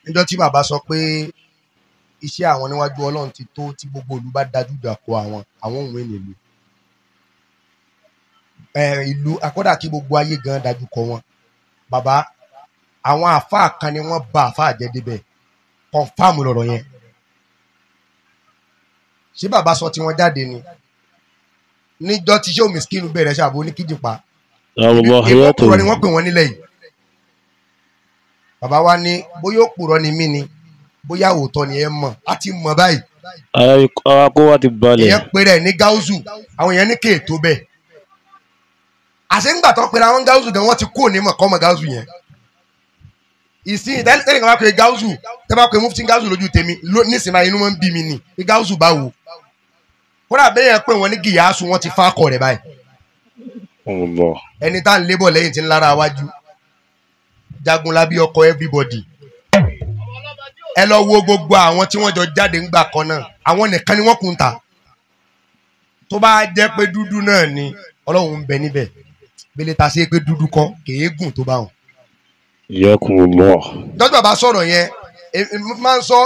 Níjọ́ tí bàbá sọ pé iṣẹ́ àwọn níwájú Ọlọ́run ti tó, tí gbogbo ìlú bá dájú ìjà kọ àwọn, àwọn òun ènìyàn ìlú akọ́dà kí gbogbo ayé gan dájú kọ wọn. Bàbá àwọn àfáà kan ni wọ́n ba àfáà jẹ́ débẹ̀, kọ̀nfàmù lọ̀rọ̀ yẹn. Ṣé bàbá sọ tí wọ́n jáde ni? Níjọ́ tí ṣé òmìskínú bẹ̀rẹ̀ ṣàbò ní kíjìpá, ìwọ́pùrọ̀ ni wọ́n pè wọ́n nílẹ̀ yìí. Bàbá wa ní bóyá òpùrọ̀ ni mí ni, bóyá òótọ́ ni ẹ mọ̀, á ti mọ̀ báyìí. Ara kó wá ti balẹ̀. Ìyẹn pé rẹ̀ ní gáúsù, àwọn èèyàn ní kéètò bẹ́ẹ̀. Àṣẹ ńgbà tó pera wọn gáúsù gan, wọ́n ti kú òní mọ̀ kọ́ mọ̀ gáúsù yẹn. Ìsìn tẹ́lẹ̀ kan bá pe gáúsù, tẹ́ bá pe mufti gáúsù lójú tèmi, nísìnyí báyìí inú wọn ń bí mi nì, pé gáúsù báwo. Kódà bẹ́ẹ̀ yẹn pé wọ́n ní gìyàsù, wọ́n ti fa akọ rẹ̀ báyìí. Ẹni tá à ń lébọ̀ lẹ́yìn tí ń lára wájú. Jagunlabi ọkọ everybody. Ẹ lọ wo gbogbo àwọn tí wọ́n jọ jáde ńgbà kan náà, àwọn nìkan ni wọ́n kùn ta. Tó bá jẹ́ pé dúdú náà ni Ọlọ́run ń bẹ níbẹ̀, bẹ́lẹ̀ ta sí pé dúdú kọ́ kèé gùn tó bá wọn. Yakumullah. Dọ́jú bàbá sọ̀rọ̀ yẹn, máa ń sọ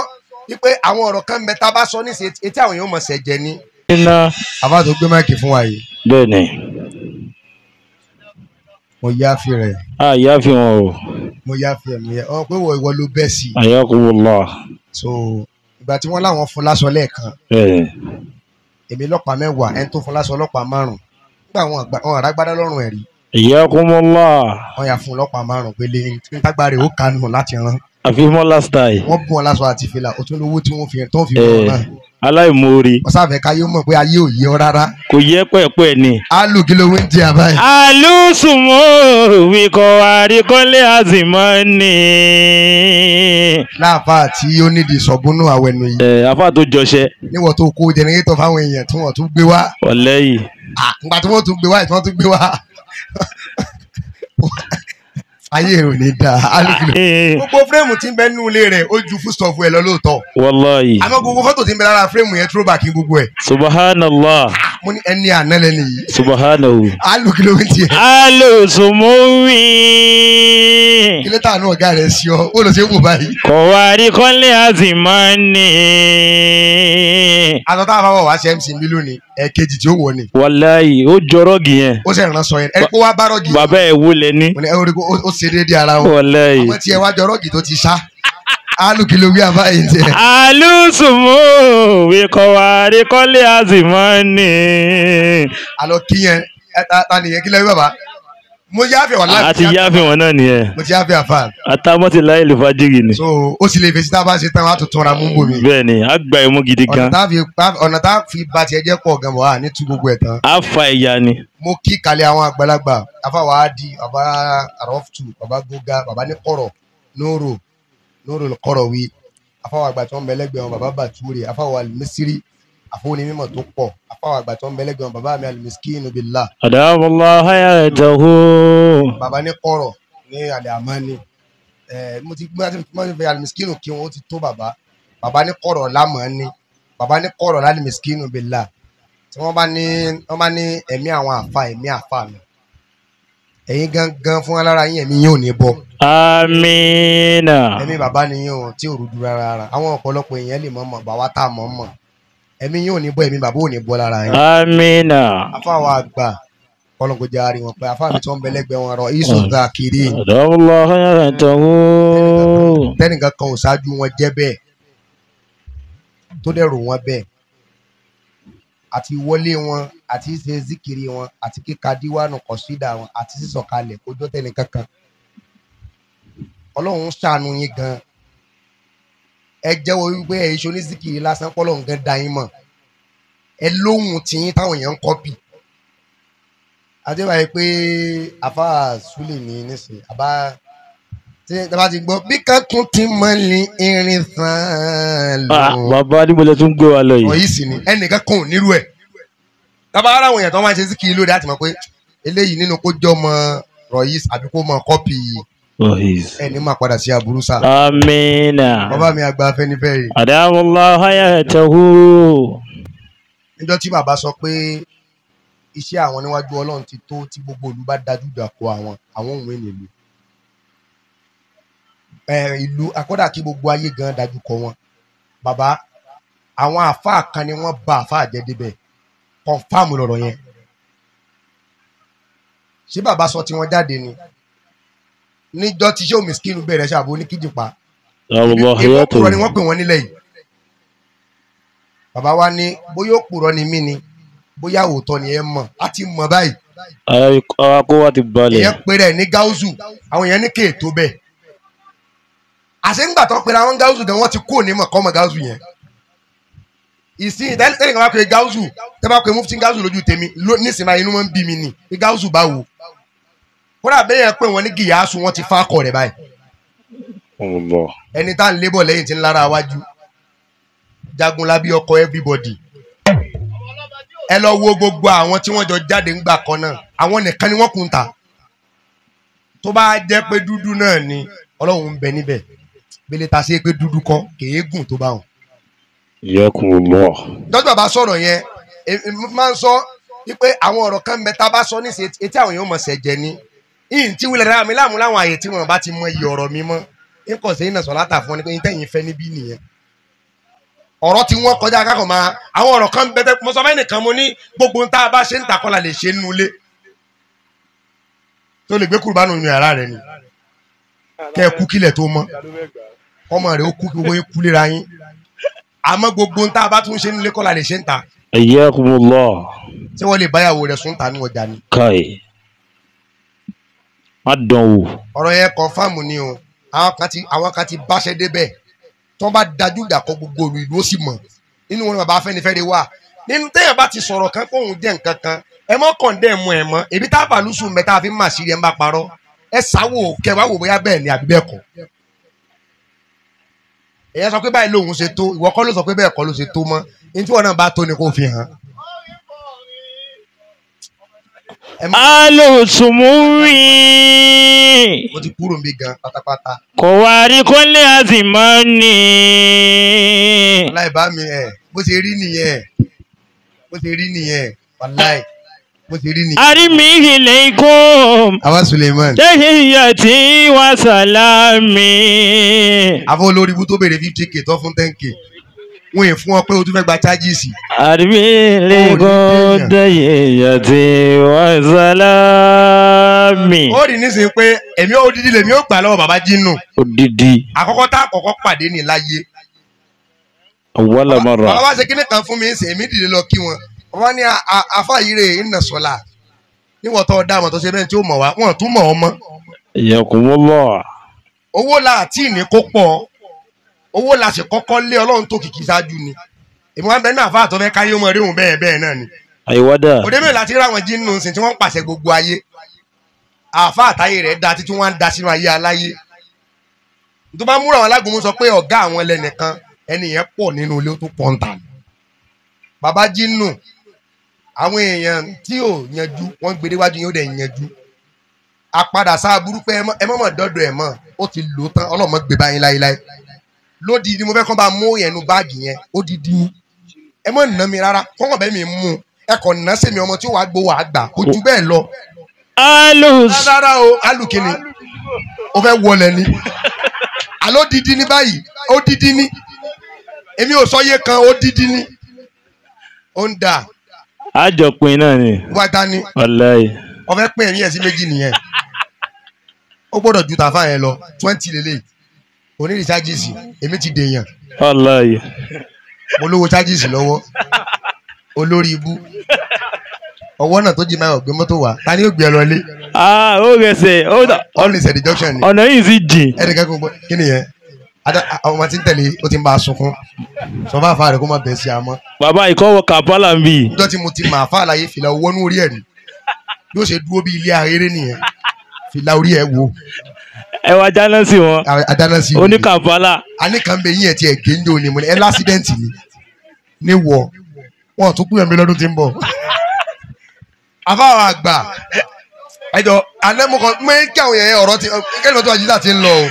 wípé àwọn ọ̀rọ̀ kan bẹ tá a bá sọ níṣẹ́ etí àwọn èèyàn mọ̀ ṣẹ̀ jẹ ní. Iná. Àbá tó gbé máìkì fún wa yìí. Bẹ́ẹ̀ni. Mo yáfi rẹ̀. A yáfi wọn o. Mo yáfi ẹ̀, mo yá ọ pé ìwọ ló bẹ́ sí. Ayakumullah. So ìgbà tí wọ́n láwọn fún láṣọ lẹ́ẹ̀kan. Bẹ́ẹ̀ni. Èmi lọ́pàá mẹ́wàá, ẹni tó fún láṣọ ọlọ́pàá márùn-ún. Nígbà wọn àràgbádá lọ́rùn ẹ̀rí. Ayakumullah. Wọ́n yà fún ọlọ́pàá márùn-ún pélé ntágbára ó kanu láti rán. Àfi mọ́lá style. Wọ́n bùn wọn láṣọ àti fìlà, ó tún lówó tí wọ́n fi tó fi wọ́n náà. Aláìmoore. Ọ̀sáfẹ́ káyé mọ̀ pé ayé ò yé ọ rárá. Kò yẹ pẹ́ẹ́pẹ́ ni. Alu kí ló ń jẹ àbáyé. Alùsùnmọ́ wíkọ̀ àríkọ́lé àzìmọ́ ni. Láàfáà tí ó nídìí sọ̀bùnú àwẹ̀nù yìí. Ẹ àfáà tó jọṣẹ. Níwọ̀n tó kó jẹnẹrétọ̀ fáwọn èèyàn tí wọ́n tún gbé wá. Wàláhì. Ìgbà tí wọ́n tún gbé wá, tí wọ́n tún gbé wá. Ayé ò ní dáa. Gbogbo fírèmù tí ń bẹ nínú ilé rẹ̀ ó ju fústọ̀fù ẹ̀ lọ lóòótọ́. Wàláhì. Àmọ́ gbogbo fọ́tò tí ń bẹ lára fírèmù yẹn throwback gbogbo ẹ̀. Subhanallah. Mo ní ẹni àná lẹ́nu yìí. Subhanahu. Alu kí ló ń tiẹ̀. Alùsùnmùwì. Ilé tàánú ọ̀gá rẹ̀ sí ọ, ó lọ sí wò báyìí. Kọ̀wárí kọ́lé àzìmọ́ ni. Aṣọ táwọn afáwọ̀ wá ṣe MC mi lónìí, ẹ̀ẹ̀kejì tí ó wọ̀ ni. Wàláhì, ó jọ rọ́ọ̀gì yẹn. Ó sì rán sọ yẹn, ẹni kó wá bá rọ́ọ̀gì. Bàbá ẹ̀ wú lẹ ní. Ó ṣe déédéé ara wọn. Wàláhì. Àwọn tí ẹ wá jọ rọ́ọ̀gì tó ti sá. Alu kí ló wí àbáyé tiẹ̀. Alùsùnmù wíkọ̀wárí kọ́lé àzìmọ́ ni. Àlọ́ kí yẹn, ta nìyẹn kí lẹ́yìn bàbá. Mo yáfẹ́ wà láti. Àti yáfẹ́ wọn náà nìyẹn. Mo ti yáfẹ́ àfa. Àtàmọ́tì láyé lè fajiri ni. So ó sì lè fèsì tá a bá ṣe tán wàá tuntun ra mú bòmí. Bẹ́ẹ̀ni, a gba ìmú gidi gan. Ọ̀nà tá a fi ba tiẹ̀ jẹ́ pọ̀ gan bọ̀ wá ní tú gbogbo ẹ̀ tán. A fa ìyá ni. Mo kí kalẹ̀ àwọn àgbàlagbà, afa wa á di bàbá Arọ́fùtù, bàbá Góga, bàbá Níkọ̀rọ̀, Nóòrò, Nóòrò Kọ̀rọ̀ wí. Afa wa àgbà tí wọ́n bẹ lẹ́gbẹ̀ẹ́ wọn, bàbá Bàtúrè, afa wa Mísírì, àfọwọ́ni mímọ̀ tó pọ̀, afa wa àgbà tí wọ́n bẹ lẹ́gbẹ̀ẹ́ wọn, bàbá mi Al-Miskinu Billah. Adamallahu hayatahu. Bàbá Níkọ̀rọ̀ ní alẹ́ àmọ́ni. Mo ti gbé Al-Miskinu kí wọn ó ti tó bàbá. Bàbá Níkọ̀rọ̀ lámọ́ni. Bàbá Níkọ̀rọ̀ l'Al-Miskinu Billah. Tí wọ́n bá ní ẹ̀mí àwọn àfa, ẹ̀mí àfa mi. Ẹ̀yin gangan fún alára yín, ẹ̀mí yín ò ní bọ́. Amina. Ẹ̀mí bàbá ni yín o tí ò rújú rárá rárá. Àwọn ọ̀pọ̀lọpọ̀ èèyàn lè mọ̀ mọ̀ bàwá tá a mọ̀ mọ̀. Ẹ̀mí yín ò ní bọ́, ẹ̀mí bàbá ò ní bọ́ lára yín. Amina. Afa wa àgbà kọ́lọ́n kò jẹ́ àárín wọn pé afa mi tí wọ́n ń bẹ lẹ́gbẹ̀ẹ́ wọn rọ isu zakiri. Adamallahu hayatahu. Tẹ́nìkan kan ò ṣáájú wọn jẹ́ bẹ́ẹ̀ tó dẹ̀ rò wọ́n bẹ́ẹ̀ àti wọlé wọn àti ṣe zikiri wọn àti kíka díwánu kọ̀sídà wọn àti sísọ̀kalẹ̀ kó jọ́ tẹ́nì kankan. Ọlọ́run ṣàánú yín gan. Ẹ jẹ́wọ́ wípé ẹ ṣe onízikiri lásán pọ́lọ́run gan da yín mọ̀. Ẹ lóhùn tiyín táwọn èèyàn ń kọ́pì. Àti báyìí pé àfa Súlè ní nísìnyí àbá tí ẹ bá ti gbọ́ bí kan tún ti mọ́ ní irin sàn lò. Bàbá níbo lẹ tún gbé wa lọ yìí. Ọ̀yí sì ni ẹnìkan kan ò nírú ẹ̀. Tábà ara àwọn èèyàn tó máa ń ṣe síkì lóde àti mọ̀ pé eléyìí nínú kó jọ mọ Rọ̀yís àbí kó mọ kọ́pì ẹni máa padà sí aburú sá. Amina. Bàbá mi àgbà Afẹ́nifẹ́re. Adamallahu hayatahu. Níjọ́ tí bàbá sọ pé iṣẹ́ àwọn níwájú Ọlọ́run ti tó tí gbogbo ìlú bá dájú ìjà kọ àwọn, àwọn òun ènìyàn. Ìlú akọ́dà kí gbogbo ayé gan dájú kọ wọn. Bàbá àwọn àfáà kan ni wọ́n ba àfáà jẹ́ débẹ̀. Kọ̀nfàmù lọ̀rọ̀ yẹn. Ṣé bàbá sọ tí wọ́n jáde ni? Níjọ́ tí ṣé òmìskínú bẹ̀rẹ̀ ṣàbò ní kíjìpá. Ìwọ́pùrọ̀ ni wọ́n pè wọ́n nílẹ̀ yìí. Bàbá wa ní bóyá òpùrọ̀ ni mí ni bóyá òótọ́ ni ẹ mọ̀ á ti mọ̀ báyìí. Ara kó wá ti balẹ̀. Ìyẹn pe rẹ̀ ní gáúsù àwọn èèyàn ní kéètò bẹ́ẹ̀. Àṣé ńgbà tó pera wọn gáúsù gan wọ́n ti kúrò ní mọ̀kọ́mọ̀ gáúsù yẹn. Ìsìn tẹ́lẹ̀ kan bá pe gáúsù tẹ́ bá pe mufti gáúsù lójú tèmi nísìnyí inú máa ń bí mi nì pé gáúsù báwo. Kódà bẹ́ẹ̀ yẹn pé wọ́n ní gìyàsù wọ́n ti fá akọ rẹ̀ báyìí. Ẹni tá à ń lébọ̀ lẹ́yìn tí ń lára wájú. Jagunlabi ọkọ everybody. Ẹ lọ wo gbogbo àwọn tí wọ́n jọ jáde ńgbà kan náà àwọn nìkan ni wọ́n kùn ta. Tó bá jẹ́ pé dúdú náà ni Ọlọ́run ń bẹ níbẹ̀. Bẹ́lẹ̀ ta sí pé dúdú kọ́ kèé gùn tó bá wọn. Yakumullah. Dọ́jú bàbá sọ̀rọ̀ yẹn máa ń sọ wípé àwọn ọ̀rọ̀ kan bẹ tá a bá sọ ní etí àwọn èèyàn mọ̀ ṣẹ̀jẹ̀ ni. Ìyìn tí wulẹ̀ dára mi láàmú láwọn àyè tí wọn bá ti mọ iye ọ̀rọ̀ mi mọ́. Nkọ̀ sẹ́yìn náà sọ látà fún ọ ni pé ìtẹ̀yìn fẹ́ níbí nìyẹn. Ọ̀rọ̀ tí wọ́n kọjá kákan máa àwọn ọ̀rọ̀ kan bẹ mo sọ fẹ́ nìkan mo ní gbogbo ń tá a bá ṣe ń takọ́la lè ṣe nínú ilé. Tó lè gbé kúrúbánu nínú yàrá rẹ ni. Kẹ́ ẹ kú kílẹ̀ tó mọ́. Ọmọ rẹ̀ ó kú kí gbogbo yín kú léra yín. Àmọ́ gbogbo ń tá a bá tún ṣe nílé kọ́la lè ṣe ń ta. Ayyakumullah. Ṣé wọ́n lè báyàwó rẹ̀ sùn ta ní ọjà ni? Káì. Má dán wò. Ọ̀rọ̀ yẹn kọ̀nfàmù ni o. Àwọn kan ti báṣẹ́ débẹ̀. Tí wọ́n bá dájú ìjà kọ gbogbo olú ìlú ó sì mọ̀. Nínú wọn bàbá Afẹ́nifẹ́re wà. Nínú téèyàn bá ti sọ̀rọ̀ kan kóhun jẹ́ nǹkan kan. Ẹ mọ́ kọ̀ǹdẹ́ mu ẹ̀ mọ́. Èmi tá a bá lùsùn mẹ́ta fi ń mà sírí ẹ̀ ń bá parọ́. Ẹ sáwò kẹwàá wò bóyá bẹ́ẹ̀ ni àbí bẹ́ẹ̀ kọ́. Èyàn sọ pé báyìí lòun ṣe tó ìwọ kọ́ ló sọ pé bẹ́ẹ̀ kọ́ ló ṣe tó mọ́ ní tí wọn náà bá tó ni kò fi hàn. Alòsùnmùrí. Mo ti kúrò níbi gan pátápátá. Kò wá rí kọ́lé àzìmọ́ ni. Wàláì bá mi ẹ̀ bó ṣe rí nìyẹn bó ṣe rí nìyẹn wàláì bó ṣe rí nìyẹn. Àrími ilẹ̀ ikú. Àwa Suleiman. Tẹ́hìyàtì wa sàlámì. Àfọ olórí ibú tó béèrè 50k tó fún 10k. Wọ́n yìí fún ọ pé o tún fẹ́ gba chájìsì. Àrími ilẹ̀ ikú tẹ́hìyàtì wa sàlámì. Ó rí nísìnyí pé èmi ó dídí lèmi ó gbà lọ́wọ́ bàbá Jínù. Odidi. Àkọ́kọ́ tá àkọ́kọ́ pàdé ní láyé. Wala mara. Bàbá wa ṣe kíní kan fún mi ń sìn èmi dìde lọ kí wọn. Wọ́n ní afáyíre ìnà sọ́la níwọ̀n tó dá àwọn tó ṣe bẹ́ẹ̀ tí ó mọ̀ wá wọ́n tún mọ̀ ọ́ mọ́. Yakumullah. Owó la àti ìní kó pọ̀ owó la sì kọ́kọ́ lé Ọlọ́run tó kìkì ṣáájú ni èmi wá ń bẹ náà fáà tó fẹ́ káyé ọmọ rí òun bẹ́ẹ̀ bẹ́ẹ̀ náà ni. Àyíwádà. Òde mélòó láti rí àwọn jínnù sìn tí wọ́n ń pàṣẹ gbogbo ayé àáfàá àtayé rẹ̀ da títí wọ́n á da sínú ayé aláyé. Tó bá múra àwọn alágúnmu sọ pé ọ̀gá àwọn ẹlẹ́nìkan ẹni yẹn pọ̀ nínú ilé tó pọ̀ ń tà. Bàbá Jínù àwọn èèyàn tí ò yanjú wọ́n ń gbede wájú yín ó dẹ̀ yanjú àpadà sáà burú pé ẹ mọ̀mọ̀ dọ́dọ̀ ẹ̀ mọ̀ ó ti lò ó tán ọlọ́mọ gbé báyìí láéláé lódì ni mo fẹ́ kán bá mú yẹn nu báàgì yẹn ó di di ẹ mọ̀ nà mí rárá kọ́kàn bẹ́ẹ̀ mi mú ẹ kàn ná sèmi ọmọ tí ó wàá gbowó àgbà kò ju bẹ́ẹ̀ lọ. Alus. Rárá o alùkìní o fẹ́ wọlé ni àló didi ní báyìí ó didi ní èmi ò sọ iye kan ó didi ní ó ń dà. Àjọpín náà ni. Wá dání. Wàláyé. Ọfẹ pín ẹ̀mí ẹ̀ sí méjì nìyẹn. Ó gbọ́dọ̀ ju tàfà yẹn lọ 20 lélẹ̀. Onídìí chájìsì èmi ti dèèyàn. Wàláyé. Mo lówó chájìsì lọ́wọ́. Olórí ibú. Ọwọ́ náà tó jí máa gbé mọ́tò wá. Ta ni yóò gbé ẹ lọ ilé? Ah, ó rẹsẹ̀. All is at the junction ni. Ọ̀nà yìí sì jìn. Ẹnì kan kò gbọ́ kí nìyẹn? Àwọn ọmọ tí ń tẹ̀lé ó ti ń bá a sunkún. Sọ fún àfa rẹ̀ kó má bẹ̀ sí àmọ́. Bàbá ìkọ́wọ́ Kàmpálà ń bì. Níjọ́ tí mo ti mà àfa àlàyé fìlà owó ní orí ẹ̀ rí. Bí ó ṣe dúró bí ilé ahéré nìyẹn. Fìlà orí ẹ̀ wò. Ẹ wá jáná sí wọn. Adáná sí wọn. Oní Kàmpálà. A ní kan bẹ yín ẹ̀ tí ẹ̀ géńdé òní mo ní ẹ lásídẹ̀ǹtì ni. Ní wọ̀ wọn tún kúrò mi lọ́dún tí ń bọ̀. Àfa àwọn àgbà ẹjọ anẹ́mọ̀kọ mẹ́ kí àwọn yẹn ọ̀rọ̀ ti kẹ́lẹ́ tó àjíjà ti ń lọ o.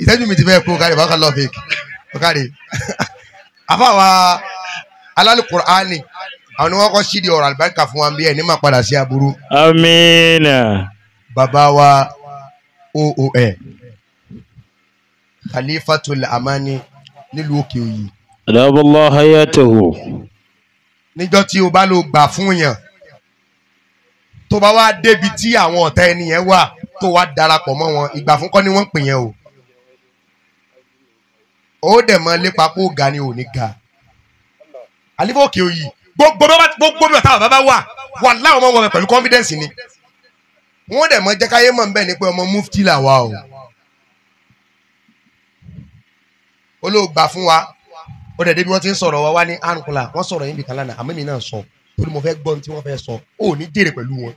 Ìtẹ́jú mi ti fẹ́ kó kárí bákan lọ́ọ̀ fèkì kárí. Àfàwà alálùkùránì àwọn ni wọ́n kọ́ sídi ọ̀rọ̀ àlùbáríkà fún wa bí ẹ̀ ní máa padà sí aburú. Amina. Bàbá wa OON Khalifatul Amani nílùú Òkè Òyì. Adaballahu hayatahu. Níjọ́ tí o bá lọ gbà fún yàn tó bá wá débi tí àwọn ọ̀tá ẹni yẹn wà tó wá darapọ̀ mọ́ wọn, ìgbà fún kọ́ ni wọ́n ń pè yẹn o. Ó dẹ̀ mọ́ lépa kó ga ni ò ní ga. Àlífà Òkè Òyì gbogbo bí ọ̀tá bàbá wà wà láwọn ọmọ wọn pẹ̀lú confidence ni. Wọ́n dẹ̀ mọ́ jẹ́ káyé mọ̀ nbẹ̀ ni pé ọmọ mufti là wà o. Olóògbà fún wa ó dẹ̀ débi wọ́n ti ń sọ̀rọ̀ wa wá ní àrùnkùnlà wọ́n sọ̀rọ̀ yín bìkan lánàá àmọ́ mi náà sọ torí mo fẹ́ gbọ́ ohun tí wọ́n fẹ́ sọ ó ní jèrè pẹ̀lú wọn.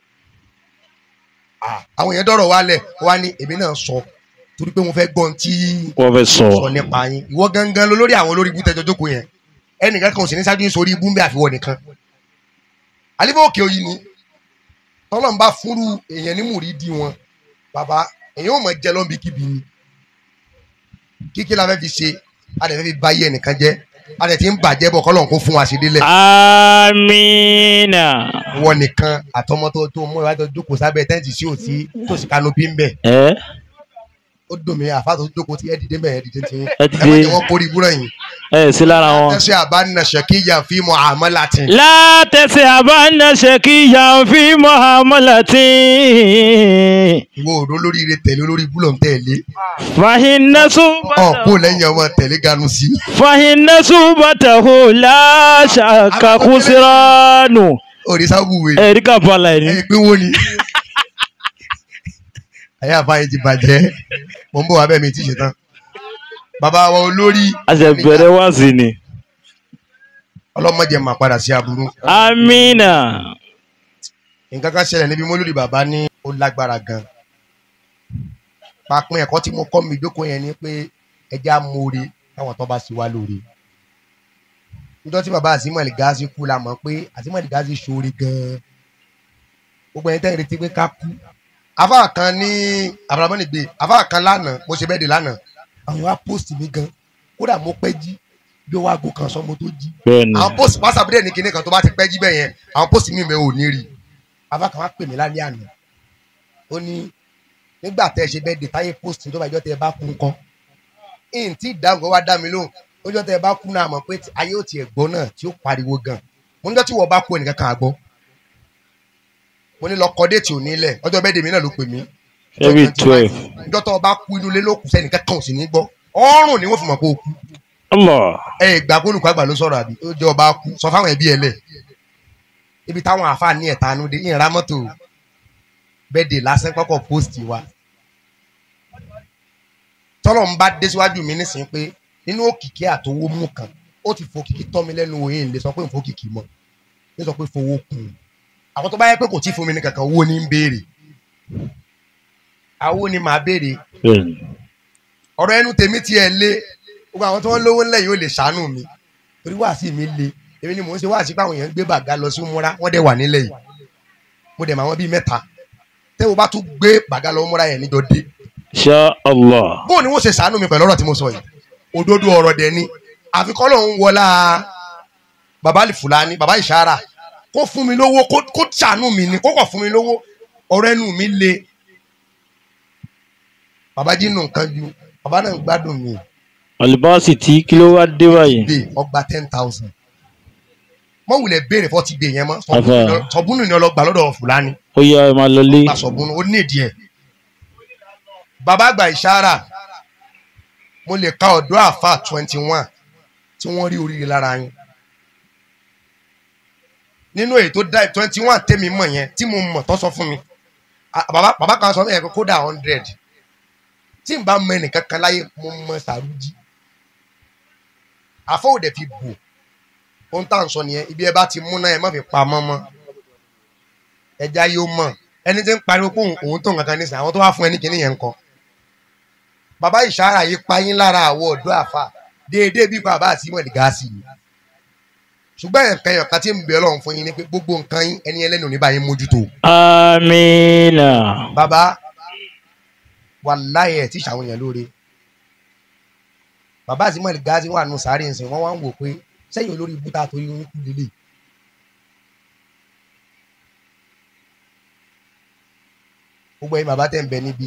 Àwọn èèyàn dọ̀rọ̀ wa lẹ̀ wá ní èmi náà sọ torí pé mo fẹ́ gbọ́ ohun tí wọ́n fẹ́ sọ nípa yín. Ìwọ gangan ló lórí àwọn olórí ibú tẹjọ jókòó yẹn, ẹnìkan kan ò sì ní ṣáájú sórí ibú ń bẹ àfiwọ́ nìkan. Àlífà Òkè Òyì ni tọ́lọ́n bá fúnrú èèyàn ní mùrídìí wọn bàbá èèyàn ò mọ̀ jẹ́ lọ́nbi kíbi ni. Kíkí la fẹ́ fi ṣe, a dẹ̀ fẹ́ fi ba iye ẹnìkan jẹ́, a dẹ̀ ti ń bàjẹ́ bọ̀ kọ́lọ́n kó fún wa sí délẹ̀. Amina. Wọ́n nìkan àtọmọ tó mú ìwádìí jókòó sábẹ́ tẹ́ǹtì sí òsì tó sì kanopi ń bẹ̀. Ó dùn mí àfa tó jókòó tí ẹ dìde mẹ́ ẹ dìde tí ẹ má jẹ́ wọ́n kórìí búrọ̀ yìí. Ẹ sí lára wọn. Látẹ̀sí àbánà ṣèkíyà fi mọ àmọ́ láti. Látẹ̀sí àbánà ṣèkíyà fi mọ àmọ́ láti. Ìwọ òdo lórí ire tẹ̀lé olórí búlọ̀ ń tẹ̀lé. Fàhínà súbàtà. Ọ̀pọ̀ lẹ́yìn ọmọ tẹ̀lé ganu sí. Fàhínà súbàtà hù láṣà kàkúsíránù. Òrì sábù wèrè. Ẹ̀rí kà balà ẹ̀ ní. Ẹ pé wo ni. Ayé àfáyé ti bàjẹ́. Mo ń bọ̀ wá bẹ́ẹ̀ mi ti ṣe tán. Bàbá wa olórí. A ṣe bẹ̀rẹ̀ wá sí ni. Ọlọ́mọdé máa padà sí aburú. Amina. Nǹkan kan ṣẹlẹ̀ níbi mólúdi bàbá ní ó lágbára gan. Pàpín ẹ̀kọ́ tí mo kọ́ mi ìjókòó yẹn ni pé ẹja amóore káwọn tó bá ṣe wá lóore. Níjọ́ tí bàbá Azeem Algazi kú la mọ̀ pé Azeem Algazi ṣoore gan. Gbogbo ẹni tẹ́ ń retí pé ká kú. Àfáà kan ní Abdulrahman gbé, àfáà kan lánàá, mo ṣe bẹ́ẹ̀ dé lánàá. Àwọn wa post mi gan, kódà mo pẹ́ jí bí wàá go kan sọmọ tó jí. Àwọn post WhatsApp dẹ̀ ní kinní kan tó bá ti pẹ́ jí bẹ́ẹ̀ yẹn, àwọn post mi mẹ́ ò ní rí. Àfáà kan wá pè mí lálẹ́ àná. Ó ní nígbà tẹ́ ẹ ṣe bẹ́ẹ̀ dé táyé post tó bá ìjọ tẹ́ ẹ bá kú nǹkan. Ìyìn tí ìdáhùn wá dá mi lóhùn. Ó jọ tẹ́ ẹ bá kú náà mọ̀ pé ayé ò tiẹ̀ gbọ́ náà tí ó pariwo gan. Mo níjọ́ tí wọ́n bá kú ẹnìkan kan àgbọ́. Mo ní lọ kọ déètì òní lẹ̀, ọjọ́ bẹ́ẹ̀ dèmi náà ló pè mí. February 12. Ìjọ tó o bá kú inú ilé ló kù sẹ́nìkan kan ò sì ní gbọ́. Ọrùn ni wọ́n fi mọ̀ pé o kú. Ẹ ìgbà kó olùkọ́ àgbà ló sọ̀rọ̀ àbí ó jẹ́ ọba kú sọ fáwọn ẹbí ẹ lẹ̀. Ibi táwọn àáfàá ní ẹ̀ta nu dé ìyẹn ra mọ́tò bẹ́ẹ̀dẹ̀ lásán kọ́kọ́ post wa. Tọ́lọ̀ ń bá dé síwájú mi nísìnyí pé nínú òkìkí àtowó mú kan ó ti fòkìkí tọ́ mi lẹ́nu òye ń lè sọ pé ń fòkìkí mọ́ ní sọ pé fowó kùn ún. Àwọn tó bá yẹ pé kò tí fún mi ní kankan owó ní ń béèrè. Àwo ni màá béèrè. Ọ̀rọ̀ ẹnu tèmi tiẹ̀ lé gbogbo àwọn tí wọ́n lówó ńlẹ̀ yóò lè ṣàánú mi torí wáàsí mi le. Èmi ni mò ń ṣe wáàsí pé àwọn èèyàn ń gbé bàgá lọ sí múra wọ́n dẹ̀ wà nílẹ̀ yìí. Mo dẹ̀ mọ àwọn bíi mẹ́ta tẹ́ wo bá tún gbé bàgá lọ múra yẹn níjọ dé. Insha Allah. Bó ni wọ́n ṣe ṣàánú mi pẹ̀lú ọ̀rọ̀ tí mo sọ yìí? Òdodo ọ̀rọ̀ dẹ̀ ni. Àfikọ́ lòun wọlá bàbá Fúlàní bàbá Ìṣára kó fún mi lówó kó ṣàánú mi ni kó kọ̀ fún mi lówó. Ọ̀rọ̀ ẹnu mi le. Bàbá jínú nǹkan ju bàbá náà ń gbádùn mi. Àlùbọ́sì tí kí ló wá dé báyìí. Dé ọgbà 10,000. Mọ wulẹ̀ béèrè fọ́ ti dè yẹn mọ́. Sọ̀bùnù ni ọlọ́gbà lọ́dọ̀ Fúlàní. Ó yá ẹ máa lọlé. Ọgbà sọ̀bùnù ó ní ìdí ẹ̀. Bàbá àgbà Ìṣára mo lè ka ọ̀dọ́ àfa 21 tí wọ́n rí oríire lára yín. Nínú èyí tó dá 21 tèmi mọ̀ yẹn tí mo mọ̀ tó sọ fún mi. Bàbá kan sọ fún mi yẹn kódà 100. Tí n bá mọ ẹnìkan kan láyé mo mọ Sàrújì. Àfọ òde fi bò. Ohun tá à ń sọ nìyẹn, ibi ẹ bá ti mú náà ẹ má fi pamọ́ mọ́. Ẹja yóò mọ̀. Ẹni tí ń pariwo pé òun tó nǹkan kan nísìnyí, àwọn tó wá fún ẹni kìíní yẹn ń kọ. Bàbá Ìṣára yìí pa yín lára àwọ̀ ọ̀dọ́ àfà déédéé bí bàbá àti ìmọ̀ ìdígàsì ni. Ṣùgbọ́n ẹ̀ka ẹ̀ka tí ń bẹ Ọlọ́run fún yín ni pé gbogbo nǹkan yín ẹni ẹlẹ́nu ní báyìí mójútó. Amina. Bàbá wàláhì ẹ̀ tí ìṣàwọn èèyàn lóore. Bàbá àti ìmọ̀ ìdígàsì wà nù sáré ǹsìn wọ́n wá ń wò pé sẹ́yìn olórí ibú tá a torí ń kú lélẹ̀. Gbogbo ẹ̀yin bàbá tẹ̀ ń bẹ níbi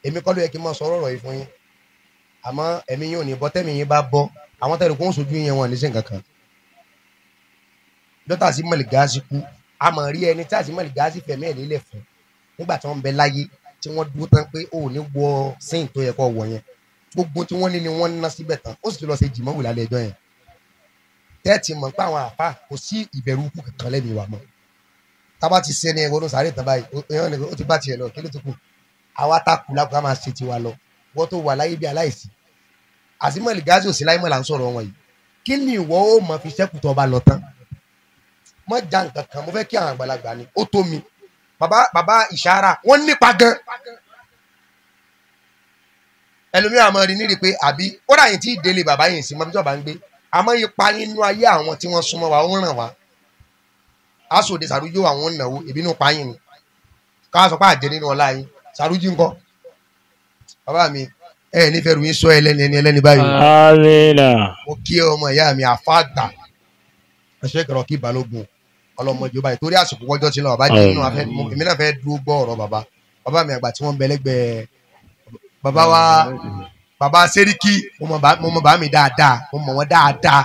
èmi kọ́ ló yẹ kí n máa sọ ọ̀rọ̀ yìí fún yín. Àmọ́ ẹ̀mí yín ò ní bọ́, tẹ́mi yín bá bọ́, àwọn tẹ́lẹ̀ kó ń sojú yẹn wọn ní sí nǹkan kan. Dọ́tà sí mọ̀lì gáàsì kú, a mọ̀ rí ẹni tí àti mọ̀lì gáàsì fẹ̀mí ẹ̀ lélẹ̀ fún nígbà tí wọ́n ń bẹ láyé tí wọ́n dúró tán pé ó ní wọ sín tó yẹ kó wọ yẹn. Gbogbo tí wọ́n ní ni wọ́n ná síbẹ̀ tán, ó sì ti lọ ṣe jìmọ̀ wò lálẹ́ ẹjọ́ yẹn. Tẹ́ẹ̀tì mọ̀ pé àwọn àfa kò sí ìbẹ̀rù ikú kankan lẹ́mìí wa mọ́. Tábà ti ṣe ní ẹ̀wọ̀n sáré tán báyìí, ó ti bá tiẹ̀ lọ, kí ló ti kù? Àwa tá kù lápò ká máa ṣe tiwa lọ. Wọ́n tó wà láyé bí aláìsí. Àsìmọ̀lì gáàsì òsì láyé mọ̀ là ń sọ̀rọ̀ wọn yìí. Kí ni ìwọ ó mọ̀ fi ṣẹ́kù tó bá lọ tán? Mọ̀ já nǹkan kan, mo fẹ́ kí àwọn àgbàlagbà ni, ó tó mi. Bàbá ìṣara, wọ́n nípa gan. Ẹlòmíràn máa rí nírì pé àbí kódà yìí tí ìdílé bàbá yìí sí mọ́ bí tí bàbá ń gbé. Àmọ́ ipa nínú ayé àwọn tí wọ́n súnmọ́ wa, ó ń ràn wá. Aṣòde sàrújó àwọn ń náwó, ìbínú pa yín ni. Ká sọ pé àjẹ nínú ọlá yín, sàrújú ńkọ́. Bàbá mi, ẹ nífẹ̀ẹ́ ròyìn sọ ẹlẹ́ni ẹni ẹlẹ́ni báyìí. Amina. Mo kí ọmọ ìyá mi àfáàgbà. Ẹṣẹ́ kẹrọ kí Balógun ọlọ́mọdé báyìí torí àsìkò wọ́jọ́ ti lọ bàbá jẹ́ nínú afẹ́ èmi náà fẹ́ dúró gbọ́ ọ̀rọ̀ bàbá. Bàbá mi àgbà tí wọ́n ń bẹ lẹ́gbẹ̀ẹ́ bàbá wa bàbá Sẹ́ríkì, mo mọ̀ bàbá mi dáadáa, mo mọ̀ wọ́n dáadáa,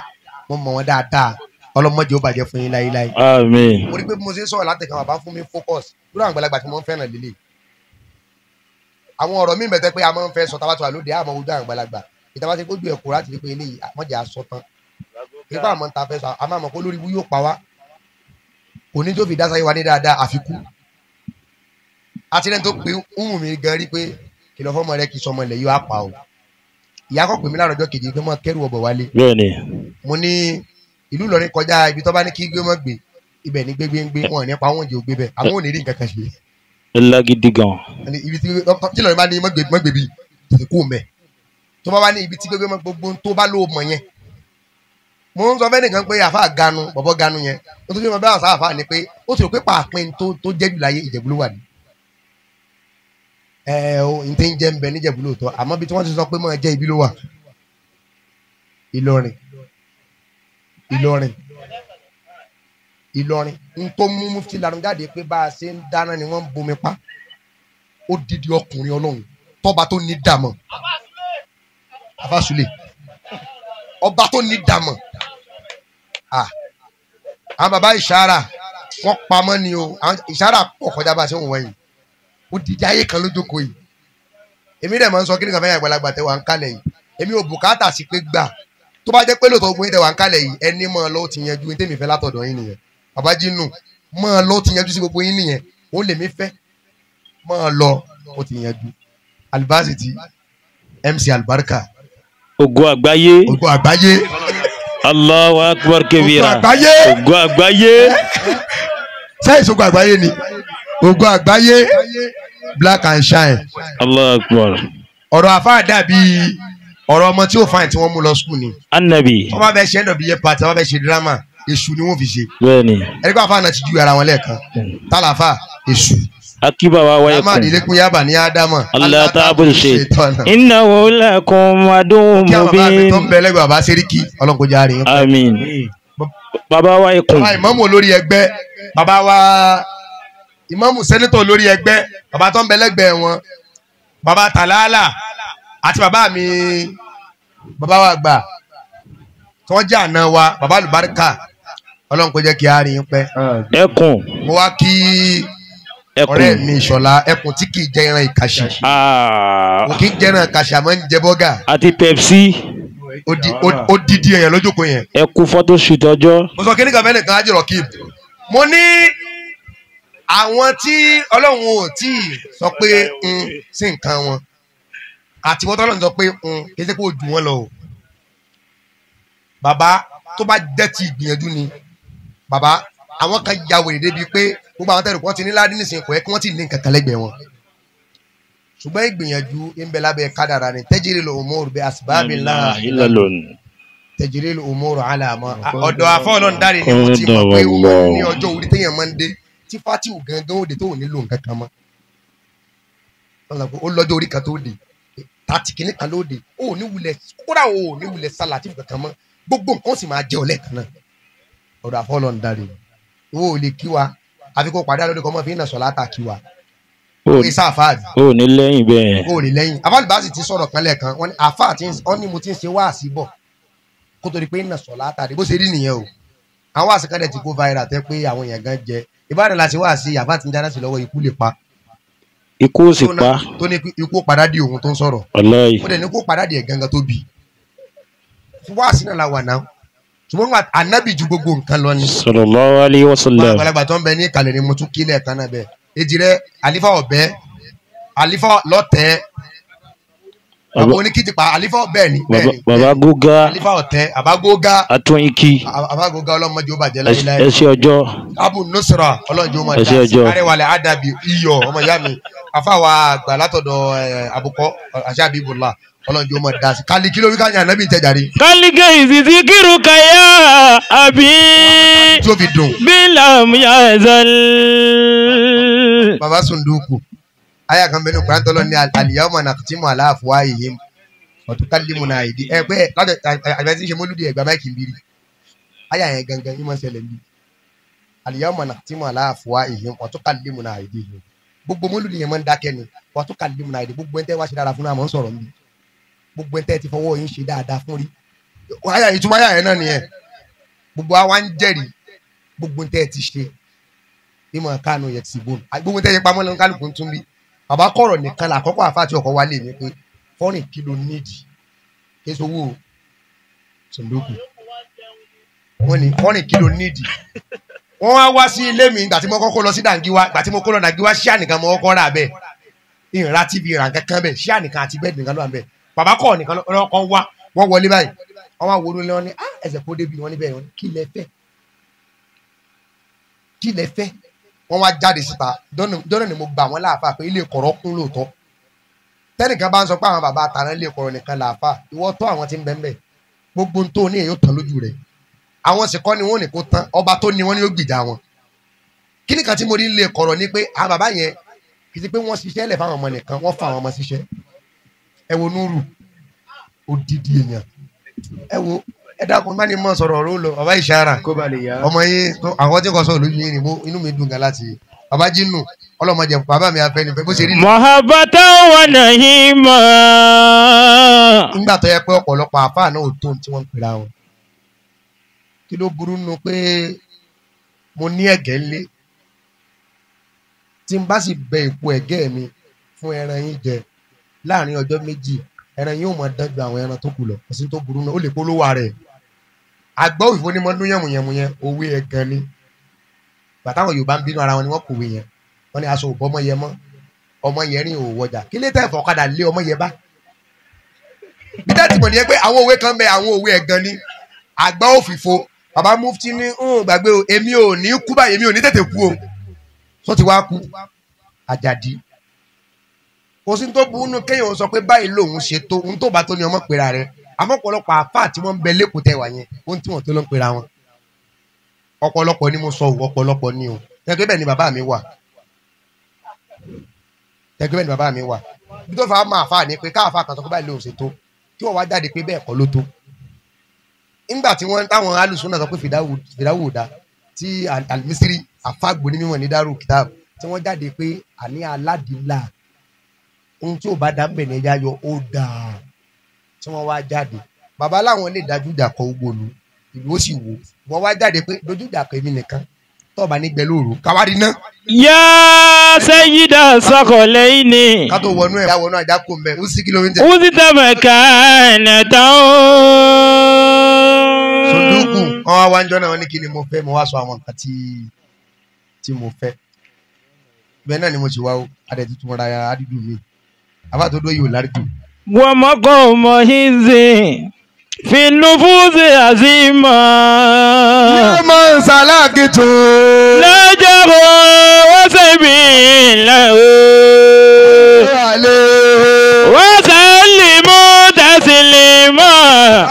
mo mọ̀ wọ́n dáadáa. Ọlọ́mọdé ó bàjẹ́ fún yín láéláé. Àmín. Mo rí pé bí mo ṣe ń sọ̀rọ̀ látẹ̀kàn bàbá fún mi focus lórí àwọn àgbàlagbà tí mo ń fẹ́ràn lélẹ̀. Àwọn ọ̀rọ̀ mi bẹ̀tẹ̀ pé a máa ń fẹ́ sọ tábà tó wà lóde àmọ́ ojú àwọn àgbàlagbà. Ìtàbá ti gbójú ẹ̀kọ́ láti rí pé eléyìí àmọ́jà sọ tán. Nípa àmọ́ ń ta fẹ́ sọ, a máa mọ̀ pé olórí ibú yóò pa wá. Kò ní tó fi dásáyé wa ní dáadáa àfikún. Àti lẹ́ni tó pe ń mi gan rí pé kìlọ̀ fọ́mọ rẹ kì í sọmọ ilẹ̀ yóò á pa o. Ìyá kọ̀ pè mí láàárọ̀ ọjọ́ kejì pé mọ́ kẹ́rù ọbọ̀ wálé. Bẹ́ẹ̀ni. Mo ní ìlú Ìlọrin kọjá ibi tó bá ní kí gbé mọ́ gbé ibẹ̀ ní gbégbé ń gbé wọn ní pa wọn jẹ́ ògbé bẹ́ẹ̀ àwọn ò ní rí nǹkan kan ṣe. Lágídí gan. Ibi tí Ìlọrin bá ní mọ́ gbé bí tètè kú mẹ́. Tó bá wá ní ibi tí gbégbé mọ́ gbogbo tó bá lóò mọ̀ yẹn. Mo ń sọ fẹ́ nìkan pé àfa ganu bọ̀bọ̀ ganu yẹn ó tún fi mọ bẹ́ẹ̀ àṣà àfa ni pé ó ti rò pé pàápín tó jẹ́ jù láyé Ìjẹ̀bú ló wà ní. Ẹ o n tẹ́ ń jẹ́ ń bẹ níjẹ̀bú lóòótọ́ àmọ́ bí tí wọ́n ti sọ pé máa jẹ́ ibi ló wà. Ìlọrin Ìlọrin Ìlọrin n tó mú Mufti Larun jáde pé bá a ṣe ń dáná ni wọ́n ń bomi pa ó didi ọkùnrin Ọlọ́run tọ́ba tó ní dàmọ̀ Afásùlẹ̀ ọba tó ní dàmọ̀ àwọn baba ìṣara wọ́n pamọ́ ni o ìṣara pọ̀ kọjá bá a ṣe ń wọ̀nyí ó didi ayé kan lójókòó yìí èmi rẹ̀ máa ń sọ kí nìkan fẹ́yìn àgbàlagbà tẹ wà ń kalẹ̀ yìí èmi ò bùkátà sí pé gbà tó bá jẹ́ pé lóòótọ́ ogun yín tẹ wà ń kalẹ̀ yìí ẹni mọ́ ọ lọ́wọ́ ti yanjú ní tèmi fẹ́ látọ̀dọ̀ yín nìyẹn bàbá jínú mọ́ ọ lọ́wọ́ ti yanjú sí gbogbo yín nìyẹn òun lèmi fẹ́ mọ́ ọ lọ ó ti yanjú. Alibasiti MC Albarka. Ògo àgbáyé. Ògo àgbáyé. Allahu akbar kebira. Ògo àgbáyé. Ògo àgbáyé. Sẹ́yìn sógo àgbáyé ni Ògo àgbáyé black and shine. Allahu akbar. Ọ̀rọ̀ àfáà dàbí ọ̀rọ̀ ọmọ tí ó fàìn tí wọ́n mú lọ skul ni. Anabi. Wọ́n bá fẹ́ ṣe end of the year party, wọ́n bá fẹ́ ṣe drama, èṣù ni wọ́n fi ṣe. Bẹ́ẹ̀ni. Ẹni pé àfáà náà ti ju ara wọn lẹ́ẹ̀kan. Tálàfà èṣù. Akíbàwá wáyé kun. Amadi lékun yaba ní Ádámọ̀. Allah ta'budu shaytan. Innahu lakum aduwwun mubin. Kí àwọn bàbá mi tó ń bẹ lẹ́gbẹ̀ẹ́ bàbá Sẹ́ríkì, Ọlọ́run kó jẹ́ àárín. Àmín. Bàbá wáyé kun. Bàbá ìmáàmù olórí ẹgbẹ́, bàbá wa ìmáàmù sẹ́nítọ̀ olórí ẹgbẹ́, bàbá tó ń bẹ lẹ́gbẹ̀ẹ́ wọn, bàbá Tàlálà àti bàbá mi bàbá wa gbà tí wọ́n jẹ́ àná wa bàbá àlùbáríkà Ọlọ́run kó jẹ́ kí a rí yín pẹ́. Ẹkùn. Mo wá kí ọ̀rẹ́ mi Ìṣọ̀lá ẹkùn tí kì í jẹ ẹran ìkàṣì. Kò kì í jẹ ẹran ìkàṣì àmọ́ ń jẹ bọ́gà. Àti Pepsi. Ó didi èèyàn lójókòó yẹn. Ẹkùn fọ́tò ṣùtì ọjọ́. Mo sọ kíní kan fẹ́ nìkan ájọ̀rọ̀ kí mo ní àwọn tí Ọlọ́run ò tí ì sọ pé ń sí nǹkan wọn àti wọ́n tọ́lọ́run sọ pé kì í ṣe pé ó jù wọ́n lọ o. Bàbá tó bá jẹ́ ti ìgbìyànjú ni bàbá àwọn kan ya wèrè débi pé gbogbo àwọn tẹ̀rù kan ti ní ládìí nísìnyí kò yẹ kí wọ́n ti ní nǹkan kan lẹ́gbẹ̀ẹ́ wọn. Ṣùgbọ́n ìgbìyànjú ń bẹ lábẹ́ kádàrá ni tẹ́jìrì lò umuru bí asbabillah tẹ́jìrì lò umuru alama ọ̀dọ̀ àfọ̀nà dáre ni mo ti mọ̀ pé ó máa ní ọjọ́ orí téèyàn máa ń dé tí fatihu gangan ó dé tó ò nílò nǹkan kan mọ́. Ó lọ́jọ́ orí kan tó dé tàtí kìíní kan ló dé ó ní wulẹ̀ kódà ó ní wulẹ̀ sálà tí kankan mọ́ gbogbo nǹkan sì máa jẹ́ ọ lẹ́ẹ̀kan náà. Ọ̀dọ̀ àfọ̀nà dáre owó ò lè kí wa àfi kó padà lórí kọ́mọ́ fi ń nà sọ̀ látà kí wa. Ó sáfà ni. Ó ní lẹ́yìn bẹ́ẹ̀. Ó ní lẹ́yìn. Afálùbásì ti sọ̀rọ̀ kan lẹ́ẹ̀kan wọ́n ní àfà tí wọ́n ní mo ti ń ṣe wáàsí bọ̀ kó tó di pé ń nà sọ̀ látàrí bó ṣe rí nìyẹn o. Àwọn àṣekálẹ̀ ti kó viral tẹ́ pé àwọn èèyàn gan jẹ. Ìbáraẹ̀ la ṣe wáàsí àfà tí ń dáná sí lọ́wọ́ ikú lè pa. Ikú ó sì pa. Tó ní ikú padà di òun tó ń sọ̀rọ̀. Wallahi. Ó dẹ̀ ní kó padà di ẹ̀ gangan tó bì. Wáàsí náà la wà náà. Ṣùgbọ́n ànábì ju gbogbo nǹkan lọ ni. Sallallahu alayhi wa sallam. Àgbàlagbà tó ń bẹ ní ìkàlẹ̀ ni mo tún kílẹ̀ kan náà bẹ́ẹ̀. Èjì rẹ àlífà ọ̀bẹ àlífà lọ́tẹ̀ bàbá oníkìtìpá àlífà ọ̀bẹ ni bẹ́ẹ̀ ni. Bàbá gógá. Àlífà ọ̀tẹ̀ àbágógá. Atúnyìnkì. Àbágógá ọlọ́mọdé ó bàjẹ́ láyéláyé. Ẹ ṣé ọjọ́. Abu Nusra ọlọ́njẹ́ ó máa dá sí. Arẹwàlẹ̀ Adabi iyọ̀ ọmọ ìyá mi. Afáwa àgbà látọ̀dọ̀ àbùkọ́ àṣà Abibullah ọlọ́njẹ́ ó máa dá sí. Kálí kí ló wí ká yàn nábì ń tẹ̀jáde. Kálíkè ìsìsì kírun kàyà àbí. Tí ó fi dùn. Bílàm yazal. Bàbá Sunduku aya kan bẹnu Kùránì tọ́lọ́ ní al-yawma nakhtimu ala afwahihim wa tukallimuna aydi ẹ pé láti àgbẹ̀ tí ń ṣe mólúdi ẹ̀gbá máìkì ń biri aya yẹn gangan yìí máa ń ṣẹlẹ̀ ń bí al-yawma nakhtimu ala afwahihim wa tukallimuna aydihim gbogbo mólúdi yẹn máa ń dákẹ́ ni wa tukallimuna aydi gbogbo ẹni tẹ́ wá ṣe dáadáa fún náà mọ̀ ń sọ̀rọ̀ ń bí gbogbo ẹni tẹ́ ti fọwọ́ yín ṣe dáadáa fún rí aya ìtumọ̀ aya yẹn náà nìyẹn gbogbo wa ń jẹ́rìí gbogbo ẹni tẹ́ ti ṣe ìmọ̀ kánú yẹ ti bọ́ọ̀lù gbogbo tẹ́ ṣe pamọ́ lọ́nà kálukú ń tún bí bàbá kọ̀rọ̀ nìkan làkọ́kọ́ àfa àti ọkọ̀ wálé mi pé fọ́nrìn kìlò nídìí késo owó sọ̀ndókù wọ́n ní fọ́nrìn kìlò nídìí wọ́n wá wá sí ilé mi ìgbà tí mo kọ́kọ́ lọ sí Dàngíwá ìgbà tí mo kọ́ lọ Dàngíwá ṣíà nìkan mo kọ́kọ́ rà bẹ́ẹ̀ ìrà tv ìrà kankan bẹ́ẹ̀ ṣíà nìkan àti bẹ́ẹ̀ nìkan ló wà bẹ́ẹ̀ bàbá kọ̀ nìkan lọ́kọ́ wá wọ́n wọlé báyìí wọ́n wá wọlé wọn ní ẹsẹ̀ kó débi wọn níbẹ̀ wọn kí lẹ fẹ́ kí lẹ fẹ́ wọ́n wá jáde síta dọ́nà ni mo gbà wọ́n láàfà pé ilé kọ̀rọ̀ kún lóòótọ́ tẹ́nìkan bá ń sọ pé àwọn bàbá àtàrà ilé kọ̀rọ̀ nìkan làáfà ìwọ tó àwọn tí ń bẹ ń bẹ gbogbo tó ní èyí ó tán lójú rẹ̀ àwọn sì kọ́ ni wọ́n ní kó tán ọba tó ní wọ́n ní ó gbìjà wọn. Kí nìkan tí mo rí ilé kọ̀rọ̀ ni pé àwọn bàbá yẹn kì í ṣe pé wọ́n ṣiṣẹ́ lẹ̀ fáwọn ọmọ nìkan wọ́n fa àwọn ọmọ ṣiṣẹ́. Ẹ wo Núrù odidi èèyàn ẹ wo ẹ dákun má ní mọ sọ̀rọ̀ ọ̀rọ̀ lọ bàbá ìṣara ọmọ yín àwọn tí kò sọ lójú yín ni inú mi dùn gan láti bàbá jínù ọlọmọdé bàbá mi afẹnifẹ bó ṣe rí. Muhabbatan wa nahima. Nígbà tó yẹ pé ọ̀pọ̀lọpọ̀ àfáà náà ò tó ohun tí wọ́n ń pera wọn. Kí ló burú nu pé mo ní ẹ̀gẹ́ ńlé tí n bá sì bẹ ìpo ẹ̀gẹ́ mi fún ẹran yín jẹ láàrin ọjọ́ méjì ẹran yín ò mọ dán ju àwọn ẹran tó kù lọ kò sí tó burú náà ó lè polówó ara ẹ̀. Àgbọ̀ òfìfo ni mo dún yẹ̀mùyẹ̀mù yẹn òwe ẹ̀ gan ni bàtàwọn Yorùbá ń bínú ara wọn ni wọ́n kòwé yẹn wọ́n ní aṣọ òbọ̀ ọmọ yẹn mọ́ ọmọ yẹn rìn òwò ọjà kí lè tẹ̀ fọ́kadà lé ọmọ yẹn bá. Bí dáàtì mọ̀ nìyẹn pé àwọn òwe kan bẹ àwọn òwe ẹ̀ gan ni àgbọ̀ òfìfo bàbá mufti ní ń gbàgbé o èmi ò ní kú báyìí èmi ò ní tètè kú o sọ ti wá kú Àjàdí kò sí tó burú nù kéèyàn sọ pé báyìí lòun ṣe tó ohun tó bá tó ní ọmọ pera rẹ àmọ́ ọ̀pọ̀lọpọ̀ àfáà tí wọ́n ń bẹ lẹ́kọ̀ọ́ tẹ wà yẹn ohun tí wọ́n tó ló ń pera wọn ọ̀pọ̀lọpọ̀ ni mo sọ o ọ̀pọ̀lọpọ̀ ni o tẹ́gbẹ́ bẹ́ẹ̀ ni bàbá mi wà tẹ́gbẹ́ bẹ́ẹ̀ ni bàbá mi wà bí tó fà á máa fà ní pé káàfà kan sọ pé báyìí lòun ṣe tó kí wọ́n wá jáde pé bẹ́ẹ̀ kọ́ ló tó nígbà tí wọ́n táwọn alùsùn náà sọ pé fìdáwò dá tí alimisiri àfàgbò ní mímọ̀ ní dárò kìtàb tí wọ́n jáde pé àní aládìílà ohun tí ò bá dá ń bẹ̀ ní ẹja yọ ó dáa tí wọ́n wá jáde bàbá láwọn lè dájú ìjà kọ gbogbo ìlú ìlú ó sì wò wọ́n wá jáde pé dojú ìjà kọ èmi nìkan tọ́ọ̀bà nígbẹ́ lóru káwárí ná. Yá Sayyida Sakolaini. Ká tó wọnú ẹ̀ wọnú àjà kò mbẹ́ ó sì kí ló ń jẹ. Ó sì tẹ̀ mẹ́kànnà tán. Sùndúkù wọn wá wá ń jọ náà wọn ní kí ni mo fẹ́ mo wá sọ àwọn nǹkan tí mo fẹ́ bẹ́ẹ̀ náà ni mo ti wá o adẹ̀ tuntun ra àdídù mi àbá tó dó yìí ò lárí jù. Wọ́n mọ́kọ́ mọ́ hízì finufuzi azima. Mímọ́ sàlákìtù. Lọ́jọ́rò wọ́n sẹ́bi lẹ́wọ̀. Wọ́n sẹ́lì mú tẹ̀sílì mọ́.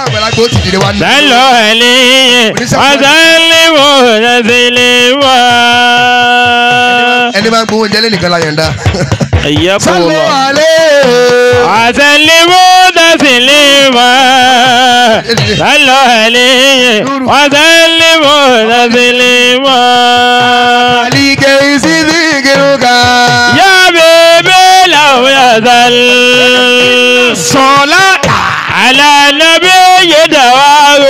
Àgbàlagbà ó ti dìde wá ní. Sẹ́lọ̀ ẹ̀lì wọ́n sẹ́lì mú tẹ̀sílì mọ́. Ẹni máa ń gbowó oúnjẹ lẹ́nìkan la yọ̀ǹda. Ẹ̀yẹ́ kò Sálọ lọ. àlẹ́. وسلموا تسليما صلوا عليه وسلموا تسليما Àlìkè ìsídìí kìrùkà. يا بي دواء.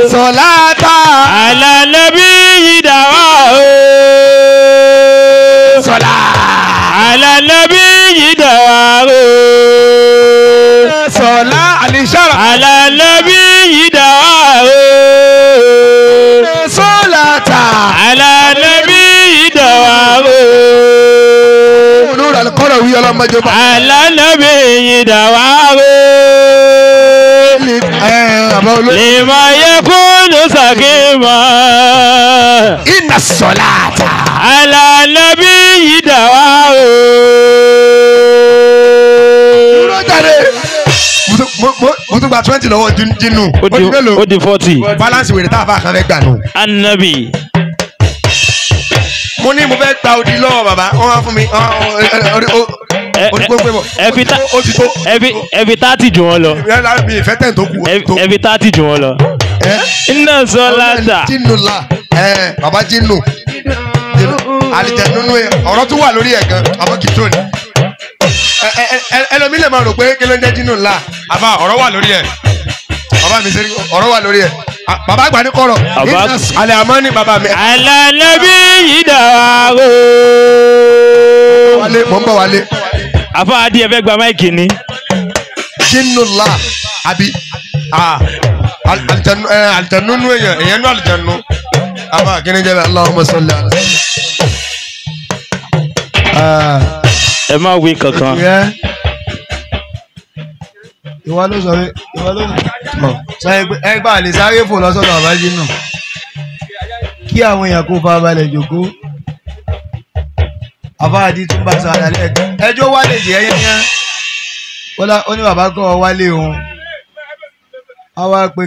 صلاة على النبي دواء. صلاة على النبي دواء. صلاة الإشارة على النبي دواء. صلاة على النبي دواء. نور القروي ọlọ́mọdé bá. على النبي دواء. لما يكون سقيما. إن الصلاة على النبي دواء. Mo tún gba 20 lọ́wọ́ Jinu. Ó di 40. Balance wèrè tá a fà kan fẹ́ gbà nù. Anabi. Mo ní mo fẹ́ gba odi lọ́wọ́ bàbá, wọ́n wá fún mi. Ẹ fi 30 jù wọ́n lọ. Ìfẹ́ tẹ̀ tó kù. Ẹ fi 30 jù wọ́n lọ. Iná sọ́láta. Jinu la bàbá Jinu. Àlìjẹ̀núnú ọ̀rọ̀ tún wà lórí ẹ̀ gan, àmọ́ kì í tó ni. Ẹlòmí lè máa rò pé kí ló ń jẹ́ Jinu ńlá. Àbá ọ̀rọ̀ wà lórí ẹ̀. Bàbá mi ṣe ọ̀rọ̀ wà lórí ẹ̀. Bàbá àgbà ní kọ̀rọ̀. Àlẹ́ àmọ́ ní bàbá mi. Àlànàbí yìí dàrú. Wálé mò ń bọ̀ wálé. Àfa adìẹ fẹ́ gba máìkì ni. Jinu ńlá àbí àlìjẹ̀núnú èèyàn èèyàn nú àlìjẹ̀nú. Àbá kí ni jẹ́ bẹ́ẹ̀ Allahumma salli ala. Ẹ má wí kankan. Ìwọ ló sọ ìwọ ló sọ ẹgbà lè sáré fò lọ́sọ̀dọ̀ bàbá Jinu kí àwọn èèyàn kó farabalẹ̀ jókòó. Àfáàdì tún bá sọ àlàlẹ́ ẹjọ́ wálé jẹ́ yẹ́nyẹ́ ó ní bàbá kọ́ wálé òun. Àwa pé.